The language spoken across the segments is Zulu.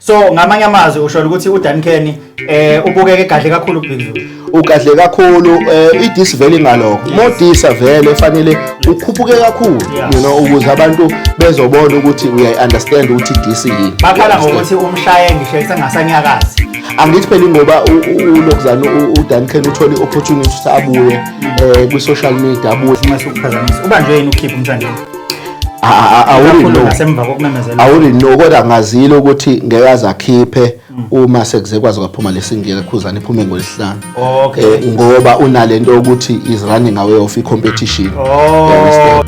So ngamanye amazwi usho ukuthi uDuncan ubukeke egadle kakhulu kuBig Zulu. Ugadle kakhulu, i-diss vele ngalokho. Modisa vele fanele ukhuphuke kakhulu, ukuze abantu bezobona ukuthi uyayi-understand ukuthi i-diss yini. Bakhala ngokuthi umshaye ngisho sengasanyakazi. Angithi phela ngoba uLokuzana uDuncan uthole i-opportunity ukuthi abuye kwi-social media, abuye. Uma ubanjwe yini ukhipha umthandeni? Awuri nasemva kokumemezela. Awuri no, kodwa ngazile ukuthi ngeke aze akhiphe uma sekuze kwazi kwaphuma lesingeke khuzana iphume ngolesihlanu. Ngoba unalento ukuthi is running away of i-competition. Oh.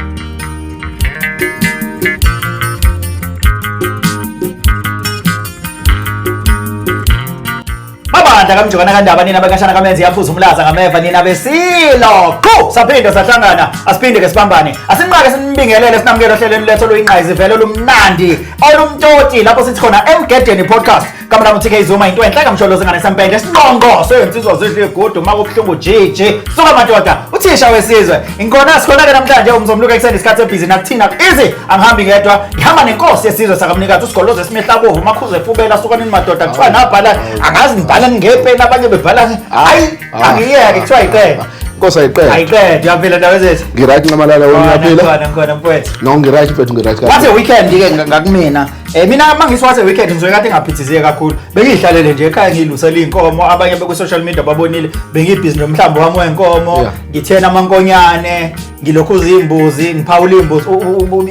Mabandla kaMjokana kaNdaba, nina bekashana kamenzi yaphuza umlaza ngameva, nina besilo qhu saphinde sahlangana, asiphinde ke sibambane, asinqake sinibingelele, sinamukele ohlelweni lethu oluyingqayizivele olumnandi olumtoti, lapho sithi khona Emgedeni Podcast. Gama lami TK Zuma, into enhle kamsholozi ngane sempende sinqonqo sensizwa zidla igudu makubuhlungu jiji suka madoda, uthisha wesizwe inkona. Sikhona ke namhlanje umzomluka ekuseni, isikhathi ebhizi nakuthina easy. Angihambi ngedwa, ngihamba nenkosi yesizwe sakamnikazi usigolozo esimehla bovu makhuze efubela. Suka nini madoda, kuthiwa nabhala, angazi ngibhala ngepeni, abanye bebhala, hayi angiyeke, kuthiwa iqeda. Inkosi ayiqeda. Ayiqeda. Uyaphila ndaba zethu? Ngiright Nxamalala, wena uyaphila? Ngikhona, ngikhona mfowethu. No, ngiright mfethu, ngiright. What a weekend ke ngakumina. Mina mangisi what a weekend, ngizoye kade ngaphithizeke kakhulu. Bengihlalele nje ekhaya ngilusela inkomo, abanye beku social media babonile bengibhizi nomhlambo wami wenkomo, ngithena amankonyane, ngilokhuza imbuzi, ngiphawula imbuzi.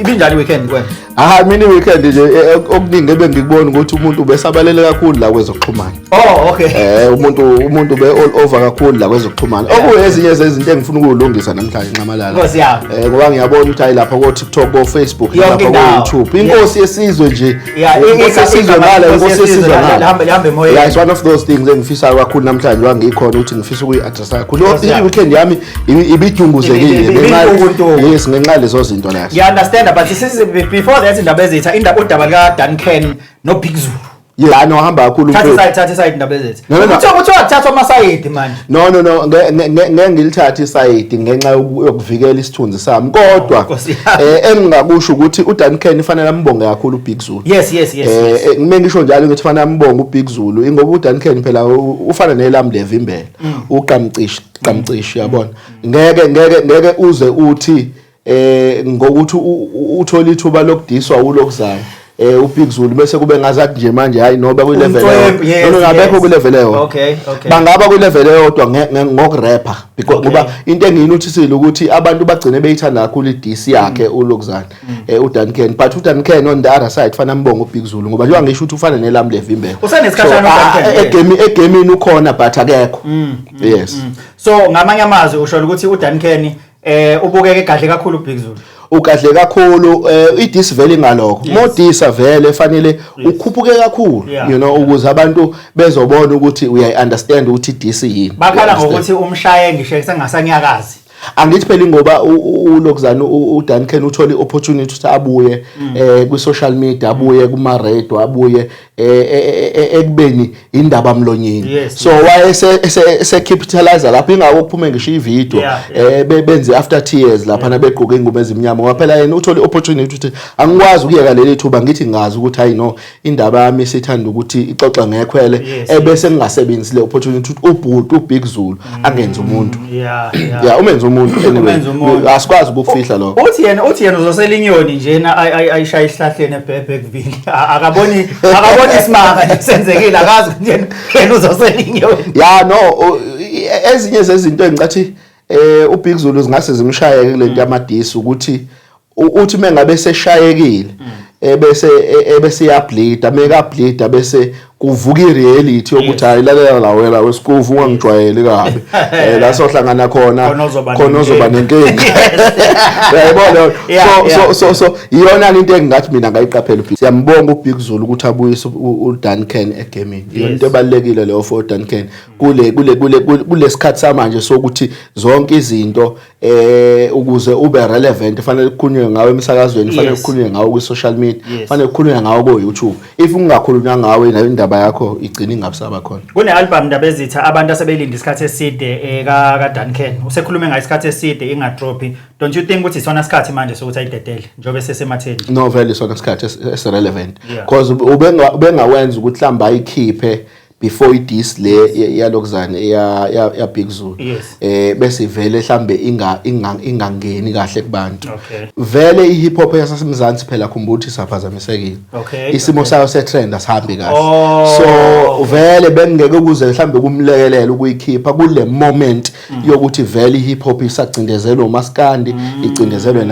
Ibinjani weekend kwena? Ah, mina weekend nje okuningi ebengikubona ukuthi umuntu ubesabalele kakhulu la kwezokuxhumana. Oh, okay. Umuntu be all over kakhulu la kwezokuxhumana. Okuyezinye zezinto engifuna ukuzilungisa namhlanje Nxamalala. Nkosi yami. Ngoba ngiyabona ukuthi hayi lapha ko TikTok, ko Facebook, Yonke lapha ko indawo. YouTube. Inkosi yesizwe nje. Inkosi yesizwe Igama ngala, lenkosi inkosi yesizwe yesizwe ngala. lihamba emoyeni. Yeah, it's one of those things engifisayo kakhulu namhlanje wangikhona ukuthi ngifisa ukuyi-addressa kakhulu. Nkosi yami. I-weekend yami ibidunguzekile Ibintukuntuku. Yes, ngenxa lezo zinto lezo. Ngiya understand, but sisi before that indaba ezitha indaba udaba lika Duncan no Big Zulu. Yeah, no, hamba kakhulu Thatha mfethu. iside, thatha iside indaba ezitha. No, no, no. Kuthiwa kuthathwa amasayidi manje. No, no, no, ngeke ngilithathe isayidi ngenxa yokuvikela isithunzi sami, kodwa Nkosi yami. Engingakusho ukuthi uDuncan fanele ambonge kakhulu uBig Zulu. Yes. Ngime ngisho njalo ukuthi fanele ambonge uBig Zulu ingoba uDuncan phela ufana nelam levimbela, uqamcishi qamcishi, yabona, ngeke uze uthi ngokuthi uthole ithuba lokudiswa ulokuzayo uBig Zulu bese kube ngazathi nje manje hayi noba kwi level Umthwembu, yes, no, abekho kwi level eyodwa. Okay. Bangaba kwi level eyodwa ngokurapper because ngoba into engiyinothisile ukuthi abantu bagcine beyithanda kakhulu i-diss yakhe uLokuzana, uDuncan, but uDuncan on the other side fanele ambonge uBig Zulu ngoba njengoba ngisho ukuthi ufana nelam levimbela. Usenesikhashana uDuncan, yes. Egemini ukhona but akekho, yes. So ngamanye amazwi usho ukuthi uDuncan ubukeke egadle kakhulu uBig Zulu. Ugadle kakhulu, i-diss vele ngalokho. Modisa vele fanele ukhuphuke kakhulu, ukuze abantu bezobona ukuthi uyayi-understand ukuthi i-diss yini. Bakhala You understand? ngokuthi umshaye ngisho sengasanyakazi. Angithi phela ngoba uLokuzana uDuncan uthole i-opportunity ukuthi abuye kwi-social media, abuye kuma radio, abuye ekubeni indaba mlonyeni. So wayese ese capitalize lapho, ingako kuphume ngisho i-video benze after tears lapha na begqoke ingubo ezimnyama, ngoba phela yena uthole i-opportunity ukuthi angikwazi ukuyeka leli thuba, ngithi ngazi ukuthi hayi no, indaba yami sithanda ukuthi ixoxe ngekhwele, ebese ngingasebenzisi le opportunity ukuthi ubhuti uBig Zulu angenze umuntu. Yeah, umenze umuntu anyway. Umenze umuntu. Asikwazi ukufihla lokho. Uthi yena uzosela inyoni njena ayishaya esihlahleni eBergville. Akaboni isimanga nje senzekile, akazi ukuthi yena uzosela inyoni. Yeah, no, ezinye zezinto engicathi uBig Zulu zingase zimshayeke kulento yamadisi ukuthi uthi mengabe seshayekile ebese iyableed, meka bleed bese kuvuka ireality yokuthi hayi lalela la wena wesikuvu, ungangijwayeli kabi, la sohlangana khona Khona ozoba khona ozoba nenkinga. Nenkinga, uyayibona? So so iyona into engingathi mina ngayiqaphela uBig. Siyambonga uBig Zulu ukuthi abuyise uDuncan egaming. Iyona into ebalekile leyo for uDuncan kule kulesikhathi samanje sokuthi zonke izinto ukuze ube relevant fanele kukhulunywe ngawe emsakazweni, fanele kukhulunywe ngawe kwi social media, fanele kukhulunywe ngawe ko YouTube. If ungakhulunywa ngawe nayo indaba. Indaba yakho igcina ingabusaba khona. Kune album, Ndabezitha, abantu asebelinde isikhathi eside ka Duncan. Usekhulume ngayo isikhathi eside, ingadropi. Don't you think ukuthi isona sikhathi manje sokuthi ayidedele njengoba sesematheni? No, vele isona sikhathi esi-relevant, because ubengawenza ukuthi mhlawumbe ayikhiphe before i-diss le yalokuzane ya Big Zulu, bese ivele mhlambe ingangeni kahle kubantu. Vele i-hip hop yaseMzansi phela, khumbula ukuthi saphazamisekile, isimo sayo se-trend asihambi kahle. So vele bengeke ukuze mhlambe kumlekelela ukuyikhipha kule moment yokuthi vele i-hip hop isacindezelwe umaskandi, icindezelwe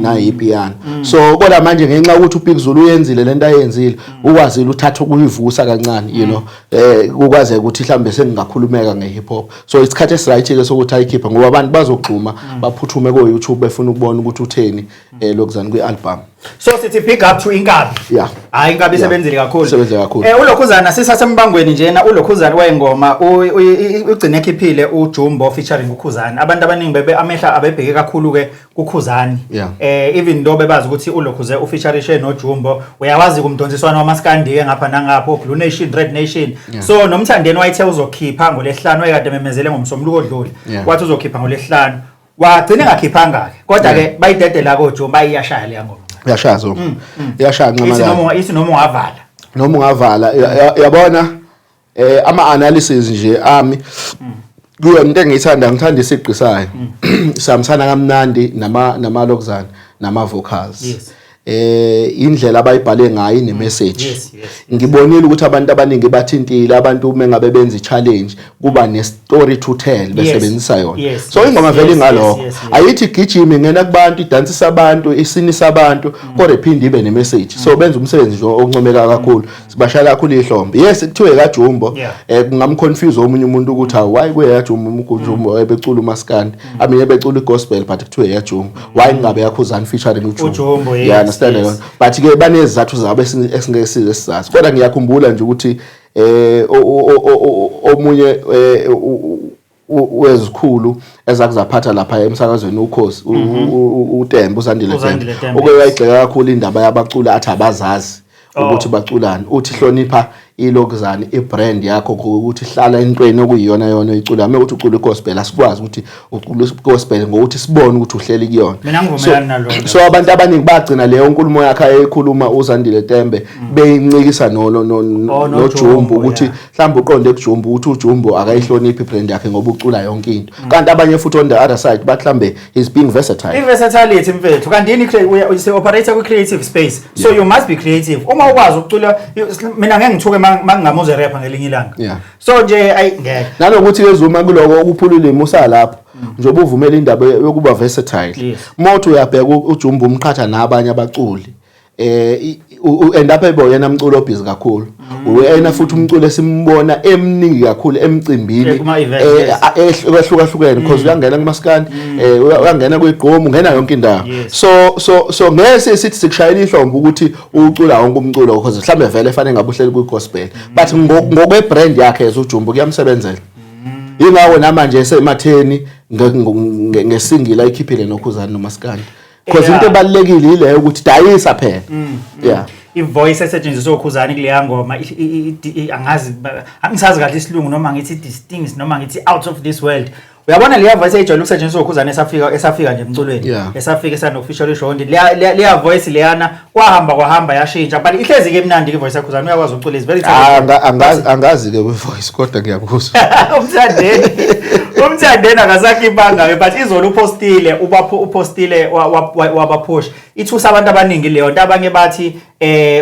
nayipiano. So kodwa manje, ngenxa yokuthi uBig Zulu uyenzile lento ayenzile, ukwazile uthatha ukuyivusa kancane, kukwazeka ukuthi mhlambe sengingakhulumeka nge-hip hop. So isikhathi esiright ke sokuthi ayikhiphe, ngoba abantu bazogxuma baphuthume ko YouTube befuna ukubona ukuthi utheni lokuzana kwi-album. So sithi big up to Inkabi. Hayi, Inkabi isebenzile kakhulu. Isebenzile kakhulu. Ulokhuzana sisasembangweni njena, ulokhuzana wengoma ugcine ekhiphile uJumbo featuring uKhuzani. Abantu abaningi bebe amehla abebheke kakhulu ke kuKhuzani. Even though bebazi ukuthi ulokhuze ufeaturishe noJumbo, uyawazi kumdonsiswana wamaskandi ke ngapha nangapho, Blue Nation, Red Nation. So nomthandeni wayethe uzokhipha ngolesihlanu, wayekade memezele ngomsombuluko odlule. Wathi uzokhipha ngolesihlanu. Wagcina engakhiphanga ke. Kodwa ke bayidedela koJumbo, bayiyashaya leya ngoma. Uyashaya zo, iyashaya. Ithi nqamalala. Noma ungavala. Noma ungavala, yabona, ama analysis nje ami kuyo into engiyithanda, ngithanda isigqi sayo, sihambisana kamnandi nama namalokuzana nama vocals. Indlela abayibhale ngayo ine message. Ngibonile ukuthi abantu abaningi bathintile, abantu uma ngabe benza i-challenge kuba ne story to tell besebenzisa yona. So ingoma vele ingalokho, ayithi gijima, ingena kubantu, idansisa abantu, isinisa abantu, kodwa iphinde ibe ne message. So benza umsebenzi nje oncomeka kakhulu, sibashaya kakhulu ihlombe. Yes, kuthiwe kaJumbo, kungamconfuse omunye umuntu ukuthi hawu, why kuye kaJumbo, uJumbo ebecula umaskandi, I mean, ebecula igospel, but kuthiwe yaJumbo, why kungabe yaKhuzani featuring uJumbo? uJumbo, yes. Yeah, understand. But ke banezizathu zabo esingeke size sizazi, kodwa ngiyakhumbula nje ukuthi omunye wezikhulu ezakuzaphatha lapha emsakazweni ukhosi, uTembe, uZandile uZandile Tembe, Tembe, uke wayigxeka kakhulu indaba yabaculi, athi abazazi ukuthi baculani. Uthi hlonipha ilokuzani, ibrand yakho, ukuthi hlala entweni okuyiyona yona oyiculayo. Uma ukuthi ucula igospel, asikwazi ukuthi ucula igospel ngokuthi sibone ukuthi uhleli kuyona. Mina ngivumelana nalokho. So abantu abaningi bagcina leyo nkulumo yakhe ayeyikhuluma uZandile Tembe beyincikisa no no no Oh, noJumbo, noJumbo, ukuthi mhlawumbe uqonde kuJumbo ukuthi uJumbo akayihloniphi ibrand yakhe ngoba ucula yonke into, kanti abanye futhi on the other side bathi mhlambe he's being versatile. I-versatility, mfethu, kanti yini operator kwi-creative space, so you must be creative uma ukwazi ukucula. Mina ngeke ngithuke mangingamuze rapper ngelinye ilanga. So nje ayi, ngeke. Nanokuthi ke Zuma, kuloko ukuphula ulimi usalapho njengoba uvumela indaba yokuba versatile, mawuthi uyabheka uJumbo umqhatha nabanye abaculi, end up ebe yena umculo obusy kakhulu, uyena futhi umculo esimbona emningi kakhulu emcimbini. Kuma-events, Ehlukahlukene, because uyangena kumaskandi, uyangena kwigqomu, ungena yonke indawo. So ngeke sithi sikushayela ihlombe ukuthi ucula wonke umculo, because mhlambe vele fanele ngabe uhleli kwi-gospel, but ngokwe brand yakhe as uJumbo kuyamsebenzela. Ingakho namanje esematheni ngesingle ayikhiphile noKhuzani nomaskandi, because into ebalulekile ileyo ukuthi dayisa phela, yeah. I-voice esetshenziswe uKhuzani kuleya ngoma angazi, angisazi kahle isilungu, noma ngithi distinct noma ngithi out of this world. Uyabona leya voice ejwayele ukusetshenziswa uKhuzani esafika nje emculweni, esafika esano-official show, leya voice leyana kwahamba kwahamba yashintsha, but ihlezi ke emnandi ke voice yaKhuzani. Uyakwazi ukucula, is very Ah, talented. Angazi ke kwi-voice, kodwa ngiyakuzwa. Umthandeni akasakhiphanga ke, but izolo upostile, ubapho upostile wabapush. Ithusa abantu abaningi leyo nto. Abanye bathi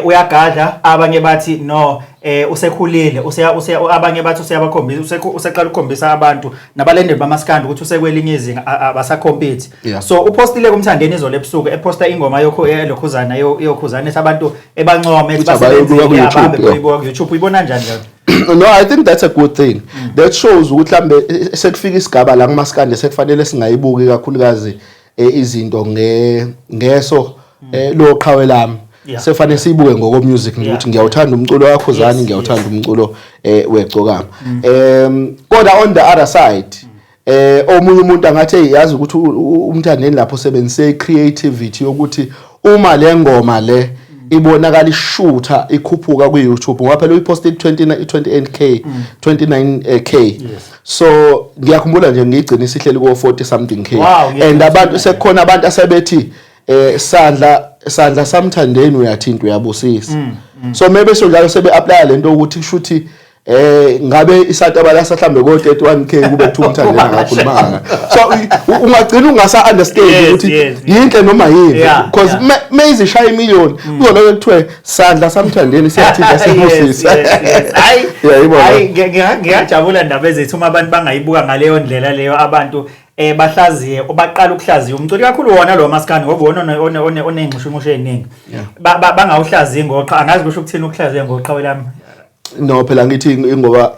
uyagadla, abanye bathi no, usekhulile, useya useya abanye bathi useyabakhombisa, useqala ukukhombisa abantu nabalendeli bamaskandi ukuthi usekwelinye izinga, abasacompete. So upostile kumthandeni izolo ebusuku, eposta ingoma yokho elokhuzana yokhuzana, ethi abantu ebancome, ethi Ukuthi abayobuka basebenzile, ku-YouTube, abahambe bayoyibuka ku-YouTube. Uyibona kanjani leyo? No, I think that's a good thing. That shows ukuthi mhlambe sekufika isigaba la kumaskandi sekufanele singayibuki kakhulukazi izinto ngeso lo qhawe lami. Sekufanele siyibuke ngoko music nje, ukuthi ngiyawuthanda umculo wakho Zani, ngiyawuthanda umculo wegcokama. Kodwa on the other side, omunye umuntu angathi, "Hey, yazi ukuthi umthandeni lapho usebenzise creativity yokuthi uma le ngoma le Ibonakala ishutha ikhuphuka ku YouTube, ngoba phela uyiposte 20 28K, 29K. So ngiyakhumbula nje ngiyigcina isihleli ko 40 something K. And abantu sekukhona abantu asebethi sandla samthandeni uyathinta uyabusisa. So maybe sonjalo sebe apply lento ukuthi kushuthi ngabe isantabalasa mhlambe ko 31K kube kuthiwa umthandeni akakhulumanga. So ungagcina ungasa understand ukuthi yinhle noma yini, because mayizishaya imillion kuzoloke kuthiwe sandla samthandeni siyathinta sibusisa. Hayi, hayi, ngiyajabula ndaba ezethu uma abantu bangayibuka ngaleyo ndlela leyo, abantu bahlaziye, baqala ukuhlaziya umculo kakhulu wona lo maskandi, ngoba wona oney'nxushunxushu ey'ningi. Bangawuhlaziyi ngoqha, angazi kusho ukuthini ukuhlaziya ngoqhawe lami. No, phela ngithi ingoba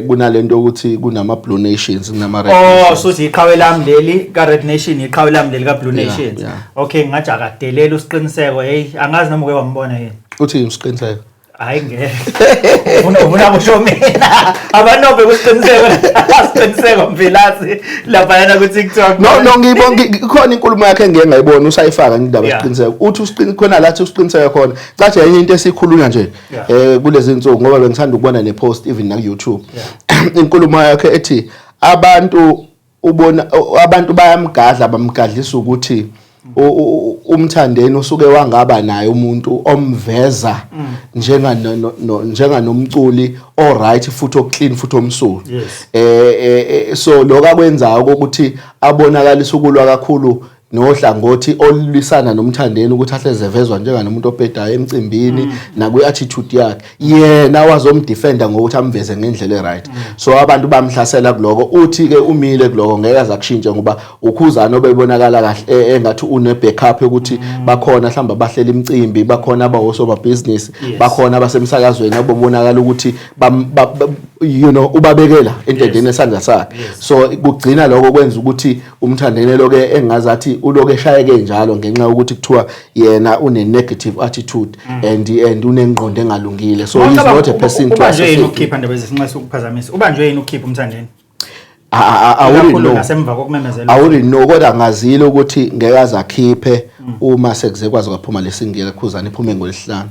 kunalento ukuthi kunama Blue Nations, kunama Red Oh, Nations. Suthi iqhawe lami leli ka Red Nation, iqhawe lami leli ka Blue Nations. Okay, ngajakadelela usiqiniseko. Hey, angazi noma uke wambona yini. Uthi usiqiniseko? Hayi, ngeke. Ufuna kusho mina. Abanobe kusiqiniseko. Asiqiniseko Mvelase lapha ku TikTok. No, ngibonga ikhona inkulumo yakhe engeke ngayibona usayifaka indaba esiqiniseko. Uthi usiqiniseko khona lathi usiqiniseko khona. Cathi enye into esikhulunywa nje kulezi insuku, ngoba bengithanda ukubona ne post even na ku YouTube. Inkulumo yakhe ethi abantu ubona abantu bayamgadla, bamgadlisa ukuthi umthandeni usuke wangaba naye umuntu omveza njenga nomculi oright futhi oclean futhi omsulwa. So lokho akwenzayo ukuthi abonakalisa ukulwa kakhulu nohlangothi olulwisana nomthandeni, ukuthi ahleze evezwa njenganomuntu obhedayo emcimbini nakwi-attitude yakhe, yena wazomdefenda ngokuthi amveze ngendlela e-right. So abantu bamhlasela kuloko. Uthi-ke umile kuloko, ngeke aze akushintshe, ngoba ukhuzana obebonakala kahle engathi une-backup yokuthi bakhona mhlawumbe abahlela imicimbi, bakhona abawosomabhizinisi, bakhona abasemsakazweni abobonakala ukuthi ubabekela entendeni esandla sakhe. So kugcina lokho kwenza ukuthi umthandeni loke engazathi uloke eshayeke njalo, ngenxa yokuthi kuthiwa yena une negative attitude and unengqondo engalungile. So he's not a person to Ubanjwe yini associate. ukukhipha, ndaba ezinxa sokuphazamisa, ubanjwe yini ukukhipha umthandeni? I wouldn't Kakhulu know. nasemva kokumemezela. I wouldn't know, kodwa ngazile ukuthi ngeke aze akhiphe uma sekuze kwaze kwaphuma lesingile khuzana iphume ngolesihlanu.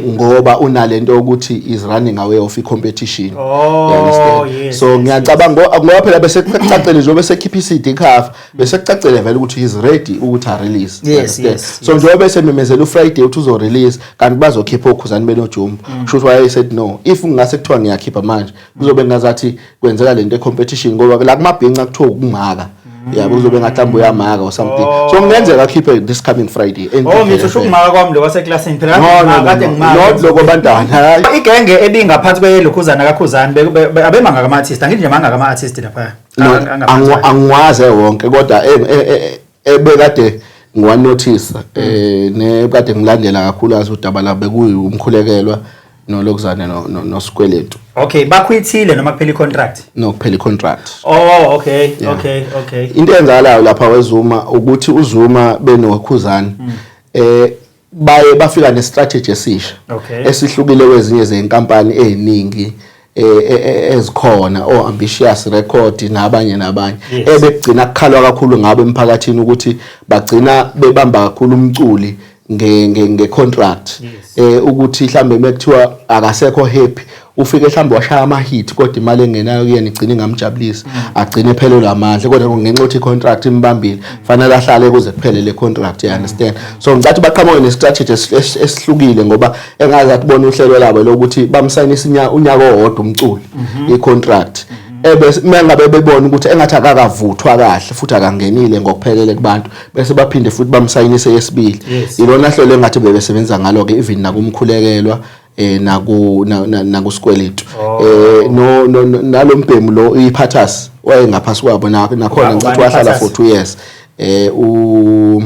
Ngoba unalento yokuthi is running away of i-competition. Oh, You understand? yes, So ngiyacabanga ngoba phela bese kucacele nje bese khipha i-CD cover, bese kucacele vele ukuthi he's ready ukuthi a release. You understand? So njengoba bese memezela uFriday ukuthi uzo release, kanti bazokhipha okhuzani benojumbo, kusho ukuthi waye said no, if ngingase kuthiwa ngiyakhipha manje kuzobe ngazathi kwenzeka lento e-competition, ngoba la kumabhinca kuthiwa ukumaka, yabo, kuzobe ngathi mhlawumbe uyamaka or something. So kungenzeka akhiphe this coming Friday. Oh, ngithi usho ukumaka kwami lo waseklasini phela. No, no, no, kade no. ngimaka. Not lokho bantwana, hayi. Igenge ebingaphansi kwelokhuzana kakhuzani abemangaka ama-artist, angithi nje mangaka ama-artist lapha? No, Angaphansi kwakhe. Angiwazi wonke, kodwa ebekade ngiwanotice nekade ngilandela kakhulu azi udaba labo bekuyumkhulekelwa nolokuzane nosikweletu. Okay, bakhwithile noma kuphela i-contract? No, kuphela i-contract. Oh, okay. Into eyenzakalayo lapha weZuma ukuthi uZuma benokhuzani baye bafika nestrategy esisha esihlukile kwezinye zezinkampani eziningi ezikhona, o Ambitious Record nabanye nabanye, ebekugcina kukhalwa kakhulu ngabo emphakathini ukuthi bagcina bebamba kakhulu umculi nge contract, ukuthi mhlambe mekuthiwa akasekho happy, ufike mhlambe washaya ama hit kodwa imali engenayo kuyena igcina ingamjabulisi, agcine ephelelwa amandla, kodwa ngenxa yokuthi i-contract imbambile fanele ahlale kuze kuphele le contract, you understand? So ngicathi baqhamuke ne-strategy esihlukile, ngoba engazathi bona uhlelo labo lokuthi bamsayinisa unyaka owodwa umculi i-contract, ebese mengabe bebona ukuthi engathi akakavuthwa kahle futhi akangenile ngokuphelele kubantu, bese baphinde futhi bamsayinise yesibili. Ilona hlelo engathi bebesebenza ngalo ke, even nakumkhulekelwa naku nakusikweletu, no nalombhemu lo iphathas wayengaphansi kwabo nakhona. Ngicathi Ubani wahlala iPhathas? for 2 years, u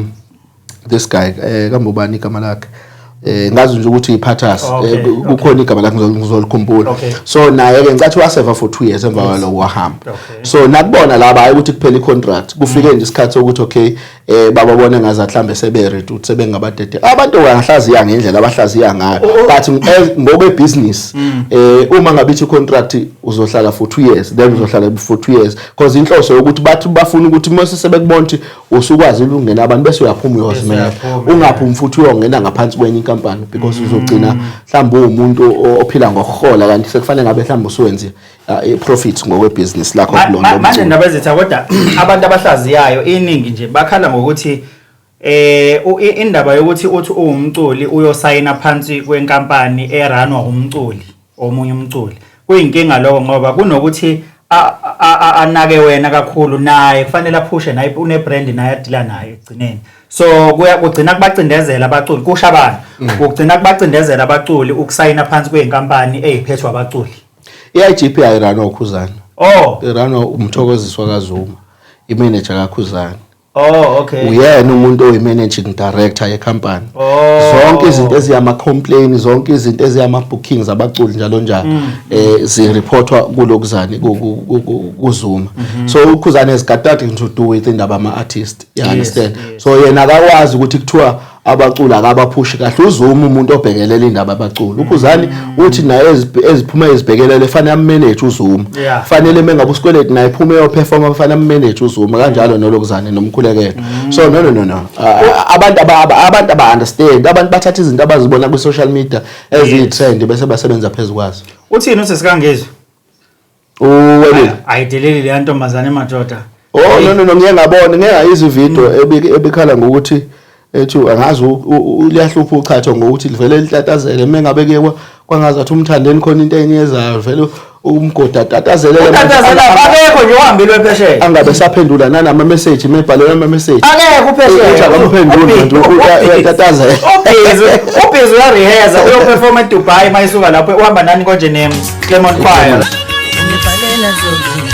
this guy, kambobani igama lakhe, ngazi nje ukuthi iphathas. Kukhona igama lakhe, ngizolikhumbula. So naye ke ngicathi waseva for 2 years, emva kwaloko wahamba. So nakubona laba, hayi ukuthi kuphela i-contract, kufike nje isikhathi sokuthi okay, bababone ngazathi mhlambe sebe ready ukuthi sebengabadede abantu bangahlaziya ngendlela abahlaziya ngayo. But ngokwe business, uma ngabe ithi contract uzohlala for 2 years, then uzohlala for 2 years, because inhloso yokuthi bathi bafuna ukuthi mase sebekubona ukuthi usukwazi ukungena abantu, bese uyaphuma uyozimela. Uyaphuma. Ungaphumi futhi uyongena ngaphansi kwenye inkampani. inkampani, because uzogcina mhlawumbe uwumuntu ophila ngokuhola, kanti sekufanele ngabe mhlawumbe usuwenze i-profit ngokwebusiness lakho kulona Manje mculo. ndaba ezitha, kodwa abantu abahlaziyayo iningi nje bakhala ngokuthi indaba yokuthi uthi uwumculi uyosayina phansi kwenkampani e-runwa umculi, omunye umculi, kuyinkinga lokho, ngoba kunokuthi anake wena kakhulu, naye kufanele aphushe, naye une-brand, naye a-deala nayo ekugcineni. So kuya kugcina kubacindezela abaculi, kusho abantu, kugcina kubacindezela abaculi ukusayina phansi kwey'nkampani ey'phethwe abaculi. I-IGP ayi-runwa uKhuzani. I-runwa uMthokozisi wakaZuma, imanager kaKhuzani. Uyena umuntu oyi-managing director yecompany. Zonke izinto eziyama-complain, zonke izinto eziyama-bookings abaculi, njalo njalo, zi-reportwa kulokuzani kuZuma. So uKhuzani has got nothing to do with indaba ama-artist, you understand? Yes. So yena akakwazi ukuthi kuthiwa abaculi akabaphushi kahle. UZuma umuntu obhekelela indaba abaculi. UKhuzani uthi naye eziphuma ezibhekelele, fanele am-manage uZuma. Fanele mengabe uSikweletu naye ephume eyoperforma, fanele am-manage uZuma, kanjalo nolokuzane nomkhulekelo. So no, no, no, no, abantu aba understand. Abantu bathatha izinto abazibona kwi-social media eziyi-trend bese basebenza phezu kwazo. Uthini usesikangezwe? Uwelile. Ayideleli leya ntombazane, madoda. Oh, no, no, no, ngike ngabona, ngike ngayizwa ivideo ebikhala ngokuthi ethi angazi liyahlupha uchatho ngokuthi livele litatazele mengabe kuye kwangazathi umthandeni khona into enyezayo, vele umgodi atatazele. Utatazela, akekho nje uhambile phesheya. Angabe saphendula nanama message, mebhalelwa ama message. Akekho uphesheya. Uthi akamphenduli manje, uyatatazela. Ubhizi, ubhizi, uyarehearsa, uyoperform eDubai. Mayisuka lapho uhamba nani konje ne Clement Choir. Ngibhalela zona.